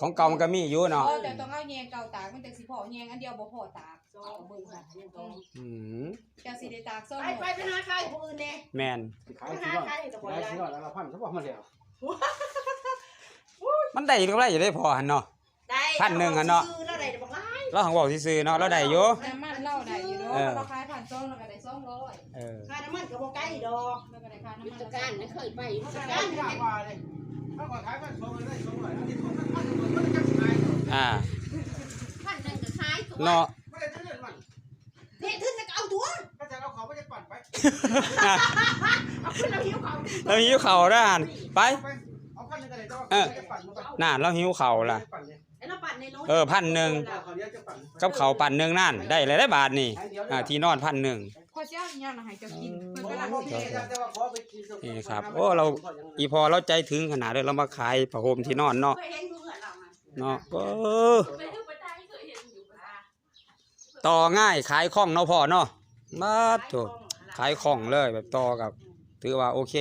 ຂອງເກົ່າມັນກໍມີຢູ່ເນາະ. ເອີ ເຈົ້າຕ້ອງເອົາແຍງເກົ່າຕາກ ມັນຈັ່ງຊິພໍແຍງອັນດຽວບໍ່ພໍຕາກ. ເອົາເບິ່ງ ອືມ ເຈົ້າຊິໄດ້ຕາກສອງ ໄປ ໄປ ໄປຫາຂາຍຜູ້ອື່ນແດ່. ແມ່ນ ໄປຫາຂາຍດອກ ຫຼາຍສິຮ້ອຍລະພັນ ສະເພາະມັນແລ້ວ ມັນໄດ້ກຳໄລຢູ່ເດ້ພໍ່ຫັ້ນເນາະ. ໄດ້ ພັນໜຶ່ງຫັ້ນເນາະ ລາວເວົ້າຊື່ໆ ລາວໄດ້ບັກຫຼາຍ ລາວຫັ້ນເວົ້າຊື່ໆເນາະ ລາວໄດ້ຢູ່. ນ້ຳມັນລາວໄດ້ຢູ່ດອກ ເອີ ລາວຂາຍພັນສອງ ລາວກໍໄດ້ສອງຮ້ອຍ. ເອີ ຄ່ານ້ຳມັນກໍບໍ່ໄກດອກ ລາວກໍໄດ້ຄ່ານ້ຳມັນ. ວິຊາການນະ ເຄີຍໄປວິຊາການ ເຮົາກໍຂາຍພັນສອງ ລາວໄດ້ສອງຮ້ອຍ ອັນນີ້ ອ່າ ພັນໜຶ່ງກໍຂາຍຕົວະ ເນາະ ບໍ່ໄດ້ເງິນມັນ. ເທທຶນແລ້ວກໍເອົາຕົວະ ກໍຈະເອົາເຂົ້າມາຈາກປັ່ນໄປ ເອົາຂຶ້ນ ລາວຫິວເຂົ້າ ລາວຫິວເຂົ້າເດີຫັ້ນ ໄປ ເອົາພັນໜຶ່ງກໍໄດ້ ເອີ ນັ້ນ ລາວຫິວເຂົ້າລະ ເອີ ພັນໜຶ່ງ ເອົາເຂົ້າດຽວຈະປັ່ນ ກັບເຂົ້າປັ່ນໜຶ່ງນັ້ນ ໄດ້ແລ້ວເດ້ບາດນີ້ ອ່າ ທີ່ນອນພັນໜຶ່ງ. ຂ້ອຍຊິເອົາອີ່ຫຍັງໃຫ້ເຈົ້າກິນ ເພິ່ນກໍລັກ ນີ້ຄັບ ໂອ້ ລາວ ອີ່ພໍ່ລາວໃຈເຖິງຂະໜາດເລີຍ ລາວມາຂາຍຜ້າຫົ່ມທີ່ນອນເນາະ ເຄີຍເຫັນຢູ່ເຮືອນລາວຫັ້ນ ເນາະ ເອີ ໄປເຖິງໄປໄດ້ເຄີຍເຫັນຢູ່ ຕໍ່ງ່າຍຂາຍຄ່ອງເນາະພໍ່ເນາະ. ບາດໂທ້ ຂາຍຄ່ອງເລີຍ ແບບຕໍ່ກໍຖືວ່າໂອເຄ